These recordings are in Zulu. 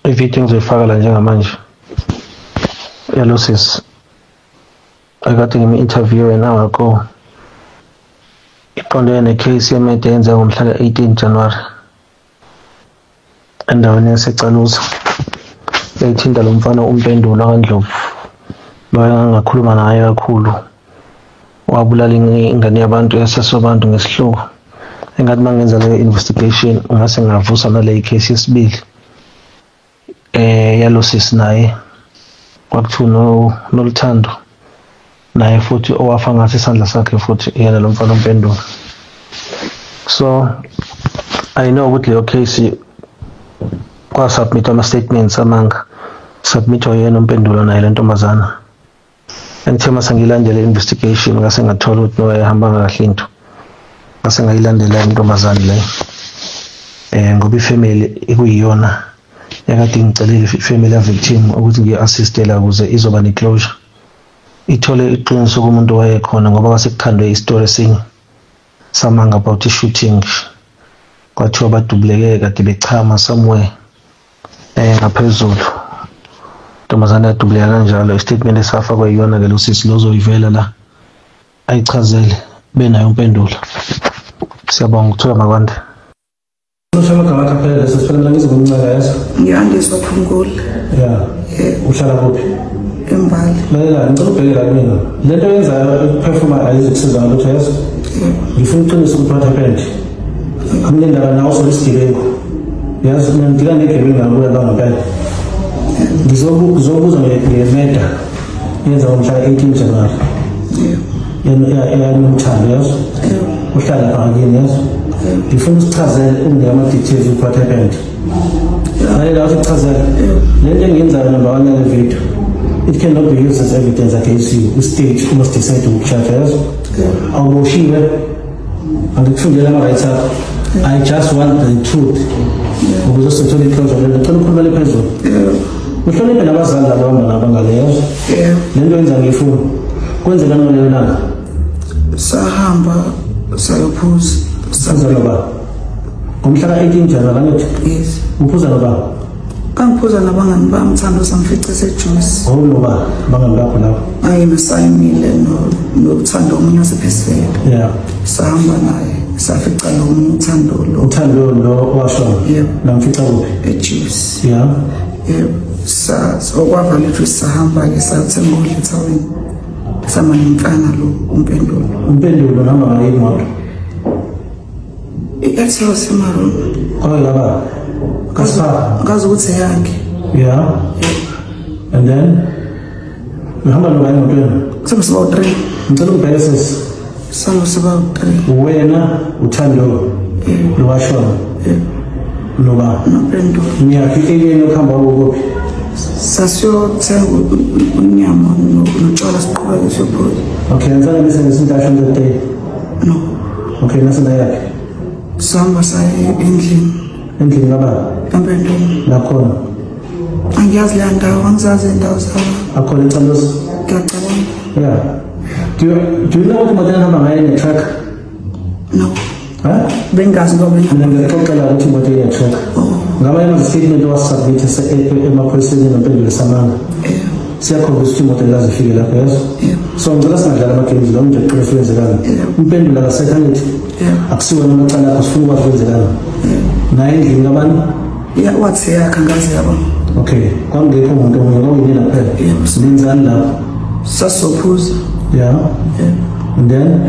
Ividiyo engizoyifaka la njengamanje yalo sisi akade ngimi-interview an hour ago, iqondene ne-case ye-murder eyenzeka ngomhla ka-18 January endaweni yaseCaluza, yayithinta lo mfana uMpendulo kaNdlovu lo engangakhuluma naye kakhulu, wabulala ingane yabantu yasesobantu ngesihluku. Engathi uma ngenza leyo investigation ngase ngavusa nale case yesibili yalo sisi, naye kwakuthiwa Noluthando, naye futhi owafa ngathi isandla sakhe futhi yena lo mfana uMpendulo. So I know ukuthi leyo case kwa-submit ama-statements amanga, submit-wa yena uMpendulo naye le ntombazana. Engithe mase ngiyilandela i-investigation ngase ngathola ukuthi no, ayihambanga kahle into, ngase ngayilandela intombazane leyo ngoba ifamily ikuyiyona yakade ngicelile, ifamily ya-victim, ukuthi ngiyi-assist-ela ukuze izoba ne-closure, ithole iqiniso kumuntu owayekhona, ngoba kwase kukhandwe isitori esinye samanga about i-shooting, kwathiwa badubuleke kade bechama somewhere ngaphezulu, intombazane yadubuleka kanjalo. I-statement esafakwa yiyona-ke lo sisi lo ozoyivela la ayichazele benayo impendulo. Siyabonga ukuthola makwande. Usho amagama akho aphelele sesiphela, mina ngizokuncela yazo. Ngiyandiswa Phungula. Yeah. Uhlala kuphi? Embali. Lalela, ngicela ubheke la kumina. Le nto oyenzayo ukuphefuma ayizukusiza ngalutho yazo. Ngifuna uqiniso ukuthi what happened. Akunendaba nawe usole isigebengu. Yazi mina ngidila negebengu ngakuya la ngempela. Ngizobuza nge-murder yenza ngomhla ka-18 January. Yanothando yazo. Uhlala lapha ngakini yazo. Ngifuna usichazele, unginike ama-details ukuthi what happened. Lalela, usichazele. Le nto engiyenzayo, number one, yale video, it cannot be used as evidence against you. U-state uma decide ukuku-charge yazo. Awuboshiwe, angikufundela ama-rights akho. I just want the truth ukuze sizothola i-closure lento. Ngicela ukhulumele phezulu. Uhloniphe nabazali laba ohamba nabo ngale yazo. Le nto yenza ngiyifuna. Kwenzekani ngalelo langa? Sahamba sayophuza. Uphuza noba? Ngomhla ka-18 January angithi? Yes. Uphuza noba? Ngangiphuza nabangani bami, Thando samfice sejuice. Wawunoba abangani bakho labo? AyinoSayimile noThando omunye wasephesheya. Sahamba naye safica lo munye uThando lo. Uthando lo washona? Yebo. Namfica kuphi? Ejuice. Yebo. Okwavala ijuice sahamba-ke sayothenga ukudla ethawini. Sahamba nomfana lo uMpendulo. Umpendulo noma ngayo imoto? I-Etios emaroon. Kwaye laba? Kasipha? Ngazi ukuthi eyakhe. Yeah. And then? Uhamba nobani emotweni? Sihamba siba u-3. Ngicela ukubheke sisi. Sihamba siba u-3. Wena, uThando, lo washona. Noba? NoMpendulo. Niyaphi area yokuhamba kuphi? Sasiyothenga unyama notshwala siqhubeke siyophuza. Okay, ngicela bese ngesinto asho that day. No. Okay, nase nayaphi? Sihamba saya endlini. Endlini kabani? EMpendulo. Nakhona? Angiyazi leya ndawo, angizazi iy'ndawo zawo. Akhona eCaluza? Ngiyacabanga. Yeah. Do you know ukuthi imoto enihamba ngayo ine-track? No. Huh? Bengazi ngoba Mina ngiyaxoxela ukuthi imoto ine-track. Ngamanye ama-statement owasubmit emaphoyiseni noMpendulo samanga. Siyakhombisa ukuthi imoto ikaze ifike lapho yazo. So ngicela singadlali ama-games lo nje, qiniso kwenzekani. Umpendulo akasekho angithi? Akusiwona amacala akho, sifuna ukwazi kwenzekani. Naye endlini kabani? Yeah, wathi yakhe angazi yabo. Okay, kwangekho umuntu omunye, kwakuyinina kuphela. Nenzani lapho? Sasophuza. Yeah. And then?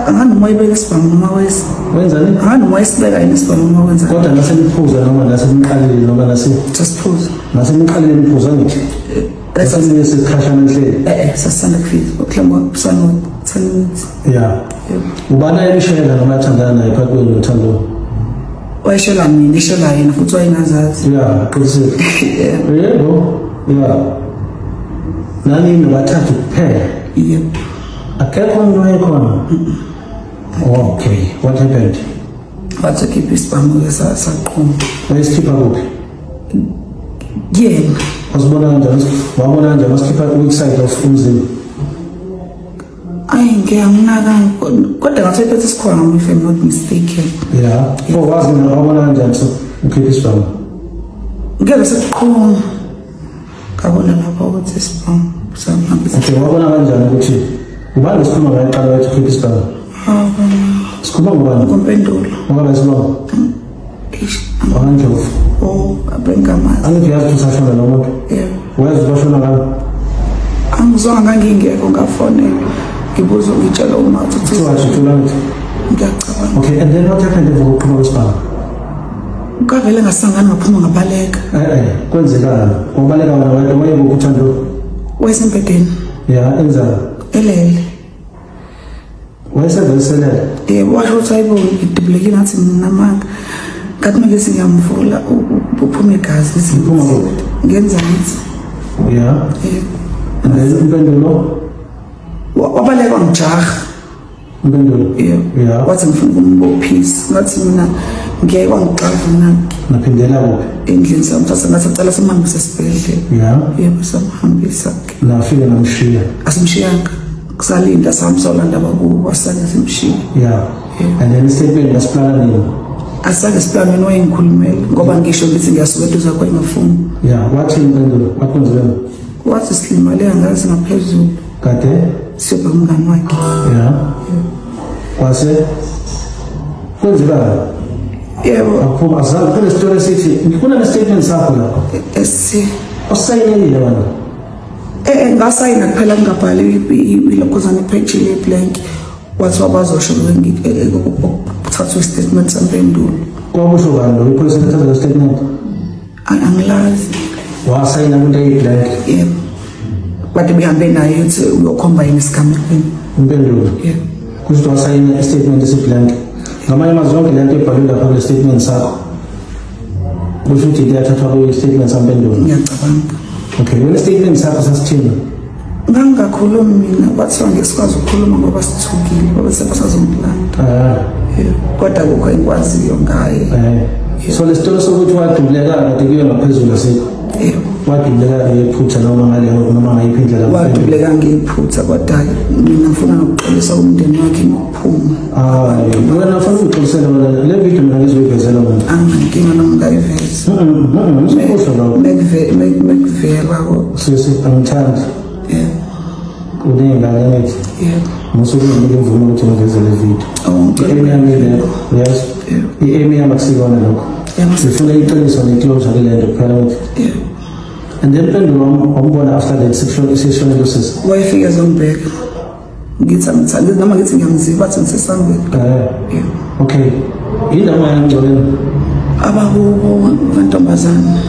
Anganoma wayibeka isibhamu noma wayesi. Wenzani? Anganoma wayesibeka yini isibhamu noma wenzani? Kodwa naseniphuza noma naseniqalile noma nase Sasiphuza. Naseniqalile niphuza angithi? Nasenisekhashana nihleli. Sasisanda kufika. Mhlawumbe kusano 10 minutes. Yeah. Ubani ayemshela noma yathandana naye phakathi kwenu noThando? Wayeshela mina, eshela yena futhi wayengazazi. Yeah, qinisile. Yebo. Yeah. Nani nobathathu kuphela? Yebo. Akekho umuntu owayekhona? Okay, what happened? Wathi khipha isibhamu-ke saqhuma. Wayesikhipha kuphi? Kuyena. Wasibona kanjani? Wabona kanjani wasikhipha which side of umzimba? Ayi ngiyanginaka kodwa ngathi ephethe isikhwama if I'm not mistaken. Yeah. Oh, wazi wabona kanjani so ukhipha isibhamu? Ngeke sekuqhuma. Ngabona lapho ukuthi isibhamu samhambisa. Okay, wabona kanjani ukuthi ubani esikhuluma ngaye qala wathi ukhipha isibhamu? Sikhuluma ngobani? Ngompendulo. Ngoba isibhamu. Eish. Wangandlovu. Oh, abengamazi. Angithi uyazi ukuthi usashona lo muntu? Yebo. Uyazi ukuthi washona ngani? Angizwanga ngangingekho ngafonela. Ngibuza ngitshela uma ukuthi Kuthiwa wajutshulwa ngithi. Ngiyacabanga. Okay, and then what happened emva kokuqhuma kwesibhamu? Ngavele ngasangana ngaphuma ngabaleka. Kwenzekani? Wabaleka wena wedwa wayekuphi uThando? Wayesembhedeni. Ya, enzani? Elele. Wayesevele selele? Yebo, washo ukuthi hayibo ngidubulekile ngathi nginamanga. Ngathi manje singiyamvula uphuma igazi. Liphuma kuphi? Ngenzansi. Ya. Yebo. And then impendulo? Wabaleka wangijaha. Impendulo? Yebo. Ya. Wathi ngifuna ukumbophisa. Ngathi mina ngeke wangixava mina. Naphindela kuphi? Endlini samthatha ngathi cela simhambise esibhedlela. Ya. Yebo, samhambisa ke. Nafika namshiya. Asimshiyanga. Kusalinda samsolanda bakubo asake simshiya. Yeah. And then statement yasiplana nini? Asake siplana wayengikhulumela ngoba ngisho ngithi ngiyasuka eduze kwakhe ngafuna. Yeah, wathi impendulo wakwenzeni? Wathi silimale angazi ngaphezulu. Kade siyobheka umngani wakhe. Yeah. Kwase kwenzekani? Yebo. Aphuma azange kule story sithi kunale statement sakho lapho. Esi osayinelile wena. Ngasayina kuphela ngingabhali ilokhuzana ipage le-blank. Wathi wabazosho ukuthathwa i-statement sampendulo. Kwakusho bani lo iphoyisa lithatha le statement? Angilazi. Wasayina kwinto eyi-blank? Yebo. Bathi behambe naye uthi uyokhomba yena esigamekweni. Impendulo? Yebo. Kusho ukuthi wasayina i-statement esi-blank. Ngamanye amazwi yonke le nto ebhalwe lapha kule statement sakho kusho ukuthi into yathathwa kwi-statement sampendulo. Ngiyacabanga. Okay, wena statement sakho sasithini? Ngangingakhulumi mina, bathiwa ngeke sikwazi ukukhuluma ngoba sithukile, babe basazongilanda. Kodwa akukho engikwaziyo ngaye. So le sitolo sokuthi wadubuleka kade kuye ngaphezulu asikho? Yebo. Wadubuleka ngephutha noma ngaleyo noma ngayiphi indlela? Wadubuleka ngephutha kodwa mina ngifuna nokuxolisa umndeni wakhe ngokuphuma. Wena ufuna ukuxolisela wena le video mina ngizoyivezela wena. Anginankinga noma ungayiveza. Ngizokusho lokho. Mekuvela ko. Sisi angithandi. Yebo. Kuney'ngane ngithi. Yebo. Musuke nginike imvume ukuthi ngiveze le video. I-aim yami ilekho, yes? I-aim yami akusikona lokho. Ngifuna iqiniso ne-closure kule nto kuphela ukuthi. Yebo. And then impendulo wambona after that sesishonile usisi. Wayefika ezombheka. Ngithi angithandi noma ngithi ngiyamziba bathi ngisesangweni. Yebo. Okay. Yindaba yangcoleni. Abakubo kantombazana.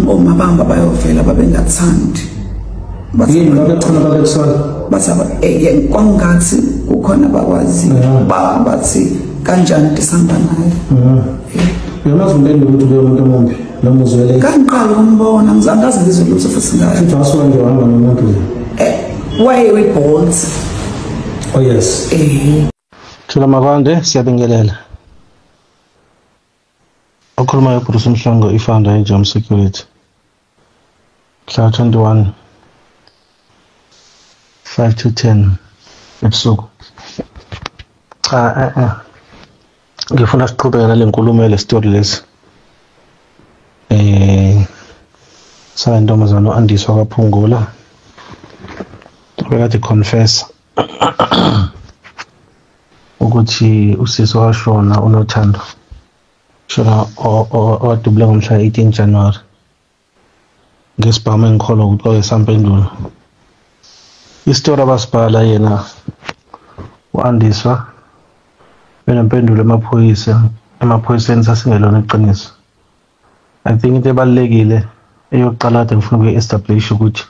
Oma bahamba bayovela babengathandi. Yini babekhona babekusola? Bathi kwangathi kukhona abakwaziyo. Bathi kanjani ndisihamba naye. Uyamazi umpendulo ukuthi ube umuntu omumbi noma uzwele? Ngangiqala ukumbona, angazi ngizwe lutho futhi ngaye. Futhi wasuka nje wahamba nomuntu nje. Waye uyi-Bolt. Oh yes. Thula makwande, siyabingelela. Okhulumayo Bruce Mhlongo, i-founder ye-Jam Security. Mhla 21 5 to 10 ebusuku. Cha ngifuna siqhubeke nale nkulumo yale story lesi. Sala ntombazana u-Andiswa kaPhungula bekade confess ukuthi usisi washona uNothando shona owadubula ngomhla 18 January ngesibhamu engikholwa ukuthi kwakuyisampendulo. Isitori abasibhala yena u-Andiswa benempendulo emaphoyiseni sasingelona iqiniso. I think into ebalulekile eyokuqala kade ngifuna ukuyi-establish ukuthi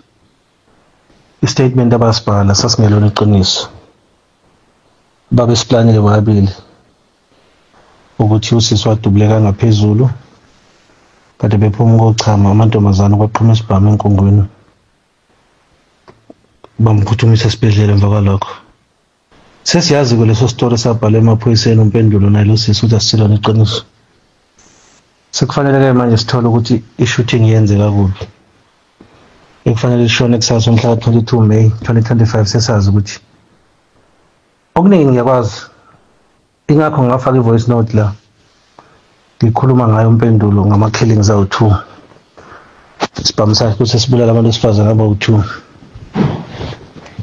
i-statement abasibhala sasingelona iqiniso. Babesiplanile bobabili ukuthi usisi wadubuleka ngaphezulu kade bephuma kochama amantombazane kwaqhuma isibhamu enkungwini bamphuthumisa esibhedlela emva kwalokho. Sesiyazi-ke leso story sabhalwa emaphoyiseni umpendulo naye lo sisi ukuthi asisilona iqiniso. Sekufanele-ke manje sithole ukuthi i-shooting yenzeka kuphi. Ekufanele ishone kusasa umhla ka-22 May 2025 sesazi ukuthi okuningi ngiyakwazi. Ingakho ngafaka i-voice note la ngikhuluma ngayo impendulo ngama-killings awu-2. Isibhamu sakhe ukuthi sibulala abantu besifazane abawu-2.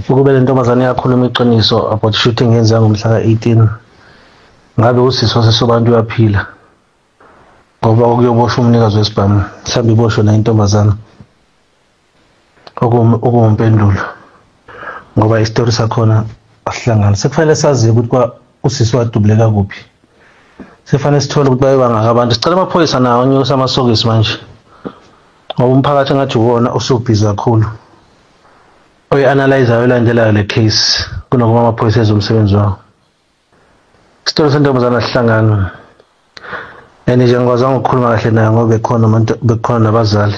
Ukube le ntombazane yakhuluma iqiniso about shooting yenzeka ngomhla ka-18, ngabe usisi waseSobantu uyaphila, ngoba ukuyoboshwa umnikazi wesibhamu, mhlawumbe iboshwe nayo intombazane okuwumpendulo, ngoba isitori sakhona asihlangani. Sekufanele sazi ukuthi kwa usisi wadubuleka kuphi, sekufanele sithole ukuthi baye bangaka abantu. Sicela amaphoyisa nawo anyuse amasokisi manje, ngoba umphakathi engathi uwona usubhizi kakhulu oyi-analyzayo olandelayo le case kunokuba amaphoyisa enze umsebenzi wawo. Isitori sentombazane asihlangani, and nje angikwazanga ukukhuluma kahle nayo ngoba bekhona nabazali,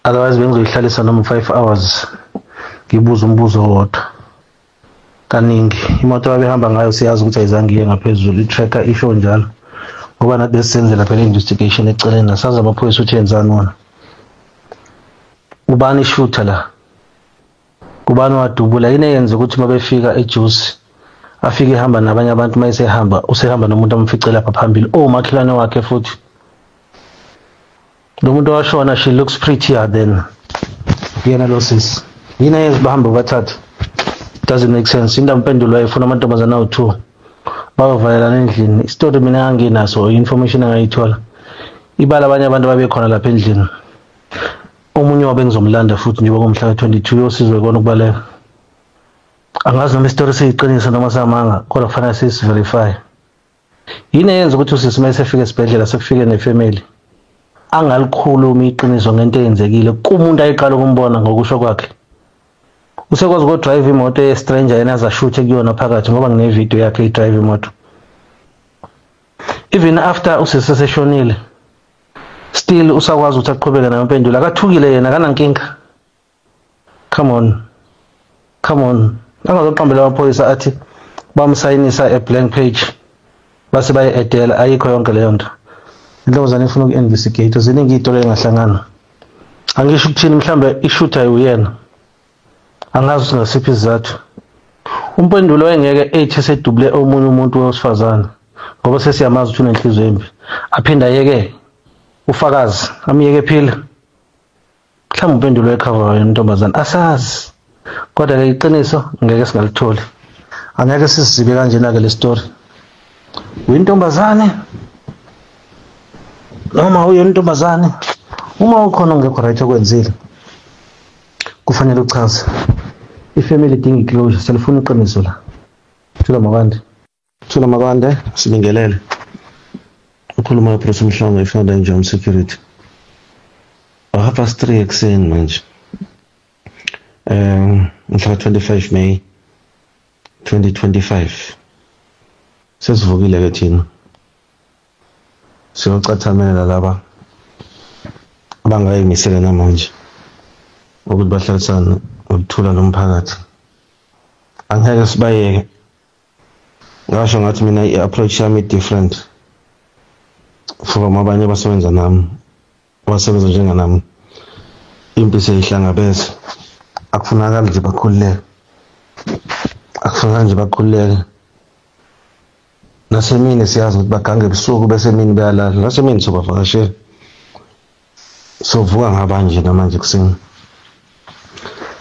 otherwise bengizoyihlalisa noma 5 hours ngibuza umbuzo owodwa kaningi. Imoto abehamba ngayo siyazi ukuthi ayizange iye ngaphezulu, i-tracker isho njalo, ngoba nathi besenzela phela investigation eceleni, asazi amaphoyisa ukuthi yenzani wona. Ubani ishooter la? Ubani wadubula? Yini eyenza ukuthi uma befika eJuice afike ehamba nabanye abantu, uma esehamba usehamba nomuntu amfice lapha phambili, omakhelwane wakhe futhi lo muntu owashona, she looks prettier than yena lo sisi. Yini eyenza bahambe bathathu? Doesn't make sense. Indaba impendulo wayefuna amantombazane awu-2 bayovalelana endlini. Isitori mina anginaso, information engayithola ibala abanye abantu babekhona lapha endlini. Omunye wabe ngizomlanda futhi njengoba ngomhla ka-22 yosizwe kona ukubaleka. Angazi noma isitori siyiqiniso noma samanga, kodwa kufanele sisi-verify. Yini eyenza ukuthi usisi uma esefika esibhedlela sekufike nefamily angalikhulumi iqiniso ngento eyenzekile kumuntu ayiqala ukumbona? Ngokusho kwakhe usekwazi uku-drive imoto ye-stranger, yena azashuthe kuyona phakathi, ngoba ngine-video yakhe i-drive imoto. Even after usisi eseshonile, still usakwazi ukuthi aqhubeke nayo impendulo, akathukile yena, akanankinga. Come on, come on, angazoqambela amaphoyisa athi bamsayinisa a blank page base bayi-edela. Ayikho yonke leyo nto. Intombazane ifuna uku-investigate, ziningi iy'tolo ey'ngahlangana. Angisho ukuthini, mhlawumbe ishutha uyena, angazi ukuthi ngasiphi isizathu. Umpendulo wayengeke ethi esedubule omunye umuntu wesifazane, ngoba sesiyamazi ukuthi unenhliziyo embi, aphinde ayeke ufakazi, amyeke ephila. Mhlawumbe umpendulo wekhava yena intombazane, asazi. Kodwa-ke iqiniso ngeke singalitholi, angeke sisizibe kanjena-ke le story. Uyintombazane noma uyona intombazane, uma ukhona ongekho right okwenzile, kufanele uchaze. Ifamily idinga i-closure, selifuna iqiniso la. Thula makwande, Thula makwande, sibingelele. Ukhuluma uBruce Mhlongo, i-founder Njom Security. 3:30 ekuseni manje. Mhla 25 May 2025. Sesivukile ke thina. Siyocathamela laba abangayimisele namanje ukuthi bahlalisane ngokuthula nomphakathi. Angeke sibayeke. Ngasho ngathi mina i-approach yami different from abanye abasebenza nami, abasebenza njenganami. Impi seyihlangabeza, akufunakali nje bakhululeke, akufunakali nje bakhululeke. Nasemini siyazi ukuthi bagange ebusuku, bese emini bayalala. Nasemini sobavakashela, sovuka ngabanje namanje ekuseni.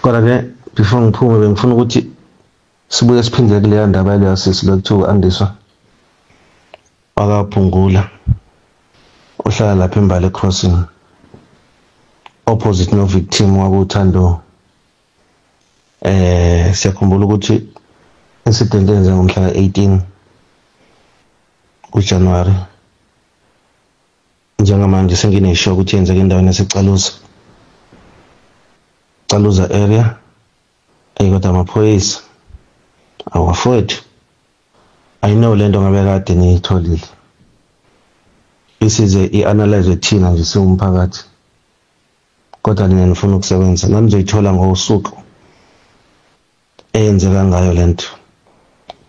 Kodwa-ke before ngiphume bengifuna ukuthi sibuye siphinde kuleya ndaba yaleya sisi lo kuthiwa u-Andiswa wakaPhungula, ohlala lapha eMbali Crossing, opposite no victim wakuThando. Siyakhumbula ukuthi incident eyenzeka ngomhla ka-18 kuJanuary. Njengamanje senginesho ukuthi yenzeka endaweni yaseCaluza, Caluza area. Kodwa amaphoyisa awafowethu, I know lento ngabe kade niyitholile, isize i-analyze thina nje siwumphakathi, kodwa nina nifuna ukusebenza nani, nizoyithola ngosuku eyenzeka ngayo lento.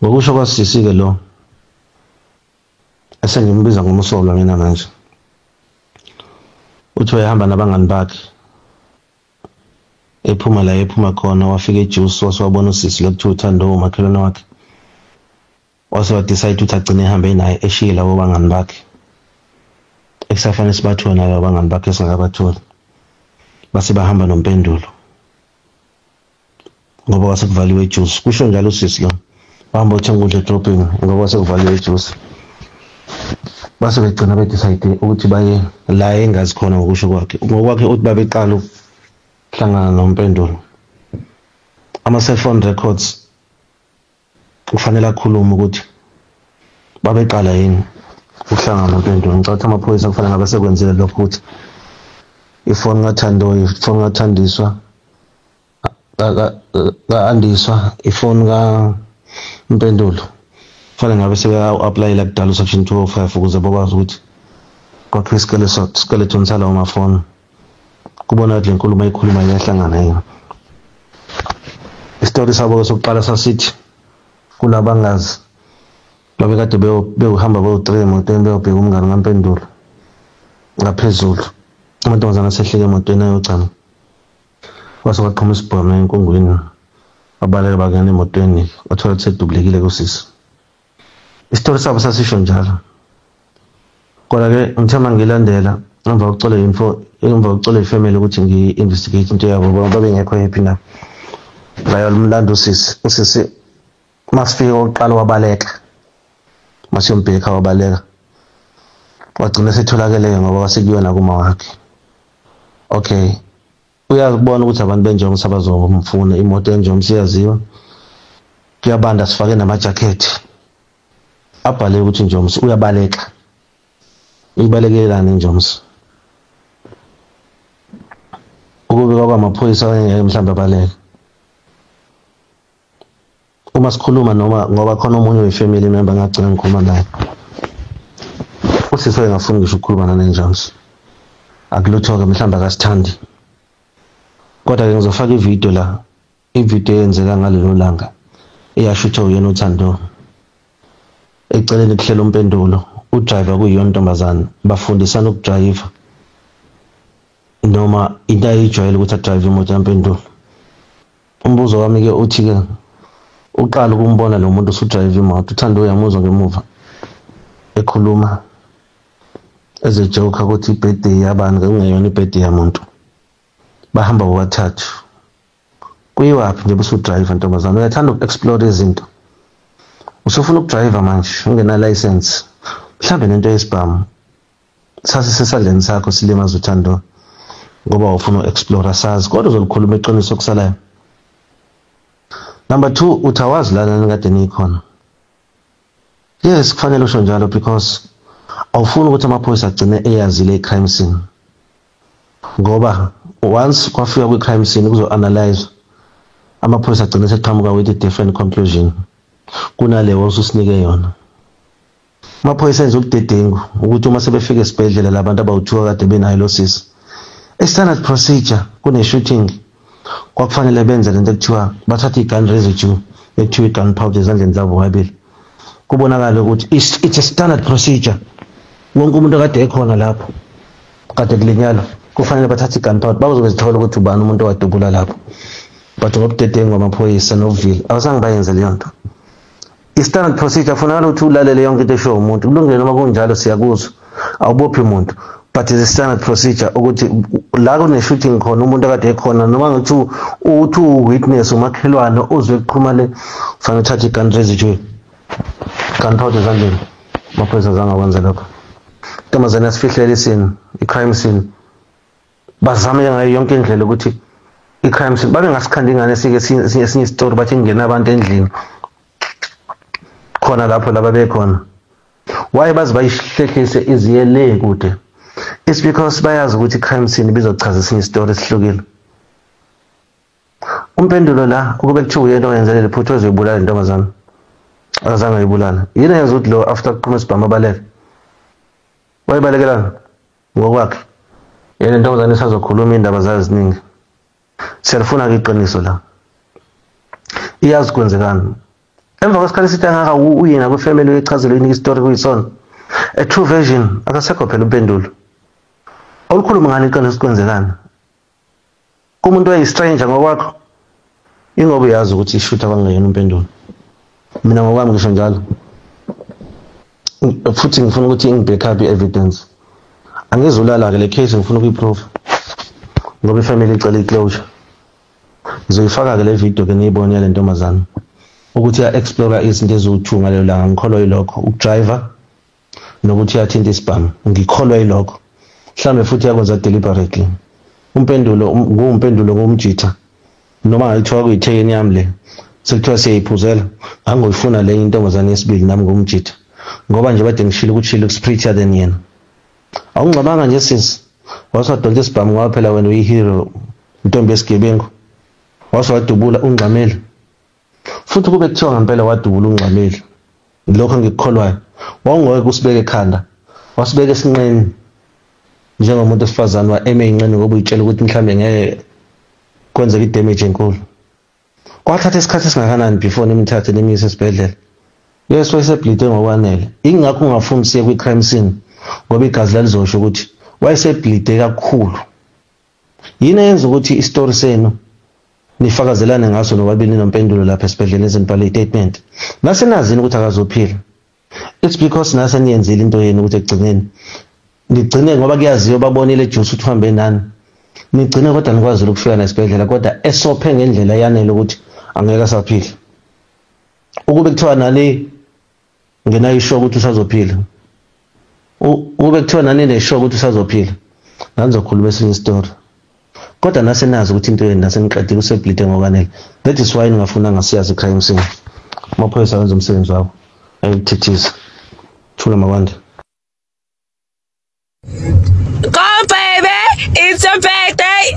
Ngokusho kwasisi-ke lo esengimbiza ngomsolwa mina manje, uthi wayehamba nabangani bakhe, ephuma la ephuma khona, wafika eJuice, wase wabona usisi lo kuthiwa uThando, umakhelwane wakhe, wase wa-decide ukuthi agcine ehambe naye, eshiye labo bangani bakhe. Ekusafanele sibathole nabo abangani bakhe esingakabatholi. Base bahamba noMpendulo ngoba kwase kuvaliwe ijuice. Kusho njalo usisi lo, bahamba othenga ukudla edrobheni ngoba kwase kuvaliwe ijuice. Base begcina bedecide ukuthi baye la engazi khona ngokusho kwakhe. Ngokwakhe uthi babeqala ukuhlangana noMpendulo. Ama-cellphone records kufanele akhulume ukuthi babeqala yini ukuhlangana noMpendulo. Ngicabanga ukuthi amaphoyisa kufanele ngabe sekwenzile lokho, ukuthi ifoni kaThando, ifoni kaThandiswa, ka-Andiswa, ifoni kaMpendulo, kufanele ngabe sebeya-applyela kudala u-section 205 ukuze bakwazi ukuthi kwakhiwe iskeleton salawo mafoni, kubona ukuthi le nkulumo ayikhuluma iyahlangana yini. Isitori sabo sokuqala sasithi kulabangazi babekade bewuhamba bewu-3 emotweni beyobheka umngani kaMpendulo ngaphezulu. Amantombazane asehlike emotweni ayogcama, kwase kwaqhuma isibhomu enkungwini, babaleka bangena emotweni, wathola ukuthi sedubulekile kusisi. Isitori sabo sasisho njalo. Kodwa-ke ngithe uma ngilandela emva kokucela info, emva kokucela ifamily ukuthi ngi-investigate into yabo, babengekho happy nabo. Bayamlanda usisi, usisi masifika okokuqala wabaleka, masiyombheka wabaleka, wagcina setholakele ngoba wasekuyona kuma wakhe. Okay, uyabona ukuthi abantu benjongo abazomfuna, imoto yenjongo siyaziwa, kuyabanda, sifake namajakhethi abhale ukuthi Njoms uyabaleka. Ibalekelani Njoms? Ukube kwamaphoyisa ngeke mhlawumbe abaleke. Uma sikhuluma noma ngoba khona omunye we-family member ngagcina ngikhuluma naye, usisi wayengafuni ngisho ukukhuluma nane Njoms, akulutho-ke mhlawumbe akasithandi. Kodwa-ke ngizofaka ividiyo la, ividiyo eyenzeka ngalelo langa eyashuthwa uyena uThando. Eceleni kuhlela uMpendulo, udrayiva kuyiyona ntombazane, bafundisana ukudrayiva noma into ayijwayele ukuthi adrayive imoto yaMpendulo. Umbuzo wami-ke uthi-ke, uqala ukumbona lo muntu usudrayiva imoto, uThando uyamuzwa ngemuva ekhuluma ezejoka ukuthi i-birthday yabani kungeyona i-birthday yamuntu. Bahamba bobathathu. Kuyiwaphi nje usudrayiva ntombazane, uyathanda uku-explore izinto, usufuna ukudrayiva manje ungena license, mhlambe nento yesibhamu sase sesandleni sakho silimaza uThando ngoba ufuna uku-explore, sazi kodwa uzolikhuluma iqiniso okusalayo. Number 2, uthi awazi lana nikade nikhona. Yes, kufanele usho njalo because awufuni ukuthi amaphoyisa agcine eyazile i-crime scene, ngoba once kwafika kwi-crime scene kuzo-analyze, amaphoyisa agcine seqhamuka with a different conclusion kunaleyo osusinike yona. Amaphoyisa enza ubudedengu ukuthi uma sebefika esibhedlela labantu abawu-2 kade benayo lo sisi, a-standard procedure kune-shooting kwakufanele benze lento ekuthiwa bathathe i-gun residue ekuthiwa i-gun powder ezandleni zabo bobabili, kubonakale ukuthi it's a standard procedure. Wonke umuntu akade ekhona lapho kade kulinyalwa kufanele bathathe i-gun powder, bazobe zithola ukuthi ubani umuntu owadubula lapho. But ngobudedengu bamaphoyisa novile awuzange bayenze leyo nto. I-standard procedure kufunakala ukuthi ulalele yonke into eshiwo umuntu, kulungile noma kunjalo siyakuzwa, awubophi umuntu, but it's a standard procedure ukuthi la kune-shooting khona umuntu akade ekhona noma ngithi uthi uwitness umakhelwane uzwe kuqhuma le, kufanele uthathe i-gun residue, gun powder ezandleni. Amaphoyisa azange akwenze lokho. Intombazane yasifihlela iscene, i-crime scene, bazame ngayo yonke indlela ukuthi i-crime scene babe ngasikhanda ingane esike esinye isitori, bathi kungena abantu endlini khona lapho laba bekhona. Why baze bayihlehlise iziye le kude? It's because bayazi ukuthi i-crime scene ibizochaza esinye isitori esihlukile. Umpendulo la ukube kuthiwa uyena owenze leli phutha ozoyibulala intombazane, akazange ayibulale. Yini eyenza ukuthi lo after kuqhuma isibhamu abaleke? Wayibalekelana ngokwakhe. Yena intombazane isazokhuluma iy'ndaba zayo eziningi. Siyalifuna-ke iqiniso la, iyazi kwenzekani. Emva kwesikhathi eside kangaka uyena kwifamily uyichazele uyinika isitori kuyisona a true version, akasekho phela uMpendulo. Olukhuluma ngani iqiniso kwenzekani kumuntu oyi-stranger ngokwakho, ingoba uyazi ukuthi ishutha kwangeyona uMpendulo. Mina ngokwami ngisho njalo, futhi ngifuna ukuthi ingi-back up i-evidence. Angizulala ke le case, ngifuna ukuyiprove ngoba ifamily icela iclosure. Ngizoyifaka ke le video ke niyibone yale ntombazana ukuthi ya explore izinto eziwu2 ngalelo langa. Ngikholwa yilokho, ukudriver nokuthi yathinta isibhamu, ngikholwa yilokho. Mhlambe futhi yakwenza deliberately. Umpendulo ngumpendulo ngumjitha noma ngayithiwa kuyithekeni yami le sekuthiwa siyayiphuzela, angoyifuna le intombazane yesibili nami ngumjitha ngoba nje bade ngishilo ukuthi she looks prettier than yena. Awungcabanga nje sisi, wasadonsa isibhamu ngoba phela wena uyihero, intombi yesigebengu, wasewadubula ungxameli. Futhi kube kuthiwa ngempela wadubula ungxameli, lokho engikukholwayo, wawungeke usibeke ekhanda, wasibeka esinqeni njengomuntu wesifazane wa-eme ey'nqeni ngoba uyitshela ukuthi mhlawumbe ngeke kwenzeka idamage enkulu. Kwathatha isikhathi esingakanani before nimthathe nimyise esibhedlela? Yes, wayeseblide ngokwanele. Ingakho ungafuni siye kwi-crime scene ngoba igazi lalizosho ukuthi wayeseblide kakhulu. Yini eyenza ukuthi isitori senu nifakazelane ngaso nobabili nompendulo lapha esibhedlela ezinibhale i-statement nasenazini ukuthi akazophila? It's because nase niyenzile into yenu ukuthi ekugcineni nigcine, ngoba kuyaziwa babonile ejuice ukuthi uhambe nani, nigcine kodwa nikwazile ukufika nesibhedlela kodwa esophe ngendlela eyanele ukuthi angeke asaphila. Ukube kuthiwa nani ngenayo isho ukuthi usazophila, ukube kuthiwa nani nesho ukuthi usazophila, nanizokhuluma esinye isitori. Kodwa nasenazi ukuthi into yenu naseniqedile, useblide ngokwanele. That is why ningafunanga siyazi i-crime scene. Amaphoyisa awenza umsebenzi wabo, ayikuthethisa. Thula makwande. Go baby, it's your birthday.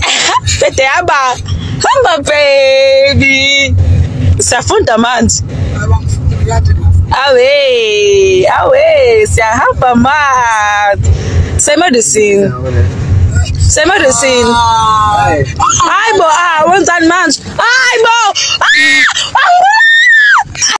Birthday hamba. Hamba baby. Siyafunda manje. Awe, awe, siyahamba manje. Say medicine. Say medicine. Hayi bo, ah, wenzani manje?